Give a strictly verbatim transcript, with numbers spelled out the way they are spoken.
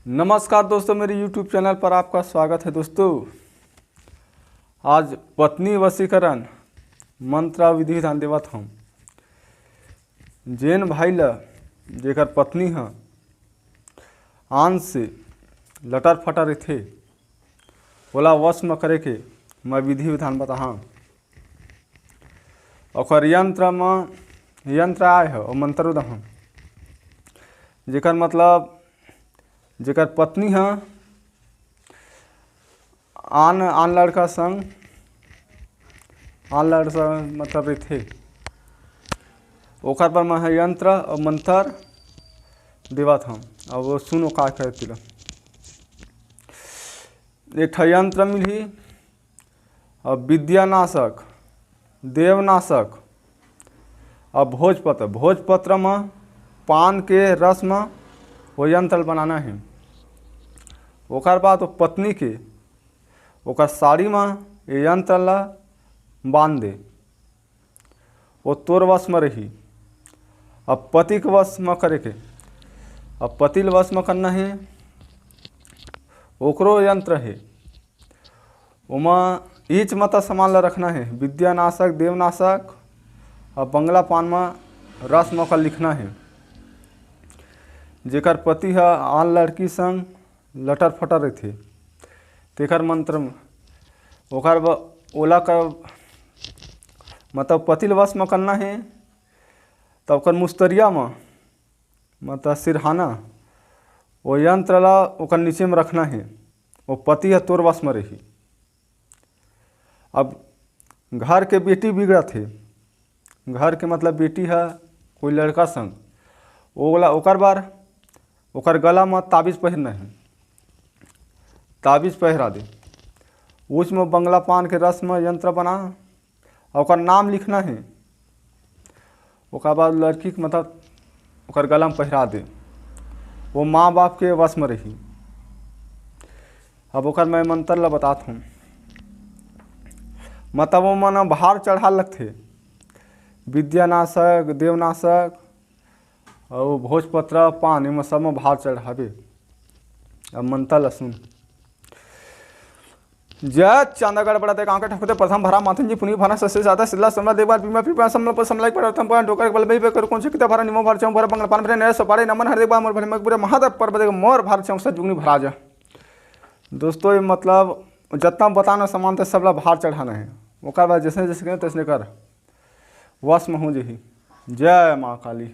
नमस्कार दोस्तों, मेरे YouTube चैनल पर आपका स्वागत है। दोस्तों, आज पत्नी वशीकरण मंत्र विधि विधान देवत हूँ। जेन भाई ल जेकर पत्नी ह आन से लटर फटर रहिथे, ओला वश म करे के मैं विधि विधान बताहा। ओकर यंत्र म यंत्र आय ह, ओ मंत्र उदहम, जेकर मतलब जेकर पत्नी ह आन आन लड़का संग आन लड़का मतलब रहिथे, ओकर पर मैं ह यंत्र अउ मंत्र देवत हूँ। अब वो सुनो का करे तिला। एक ठा यंत्र मिलही, अब विद्यानाशक, देवनाशक, अब भोजपत्र, भोजपत्र म पान के रस म वो यंत्र बनाना है। ओकर बाद वो पत्नी के ओकर साड़ी म ये यंत्र ला बांध दे, वो तोर वश म रही। अब पति के वश म करे के, अब पति ल वश म करना है, ओकरो यंत्र है। ओमा इच मता सामान ला रखना है, विद्यानाशक, देवनाशक, अब बंगला पान म रस म ओकर लिखना है। जेकर पति ह आन लड़की संग लटर फटर रहिथे, तेकर मंत्र म ओकर ब-, ओला कर मतलब पति ल वश म करना हे, त ओकर मुस्तरिया म मतलब सिरहाना, ओ यंत्र ला ओकर नीचे म रखना हे, ओ पति ह तोर वश म रही। अब घर के बेटी बिगड़त हे, घर के मतलब बेटी ह कोई लड़का संग, ओला ओकर बार ओकर गला म ताबीज पहिरना हे, ताबीज पहिरा दे। उच म बंगला पान के रस म यंत्र बना, ओकर नाम लिखना हे। ओकर बाद लड़की के मतलब ओकर गला म पहिरा दे, वो माँ बाप के वश म रही। अब ओकर मैं मंत्र ल बतात हूँ। मतलब वो मन भार चढ़ा लगथे, विद्यानाशक, देवनाशक अउ भोजपत्र, पान, एमा सब म भार चढ़ाबे। अब मंत्र ल सुन। जय चांदागढ़ बड़ा दे गांव के ठकुते प्रथम भरा माथन जी पुनी भरा ससे ज्यादा सिल्ला समला देवार बीमा पीपा समला पर समला एक प्रथम पर डोकर बल बे कर कौन से किता भरा निमो भर चौं भरा बंगल पान भरे नया सपारे नमन हर देवा मोर भले मक पूरे महादेव पर्वत के मोर भर चौं से जुगनी भरा जा। दोस्तों, ये मतलब जतना बताना सामान थे सबला भार चढ़ाना है। ओकर बाद जैसे जैसे कहें तैसने कर, वश में हो जही। जय माँ काली।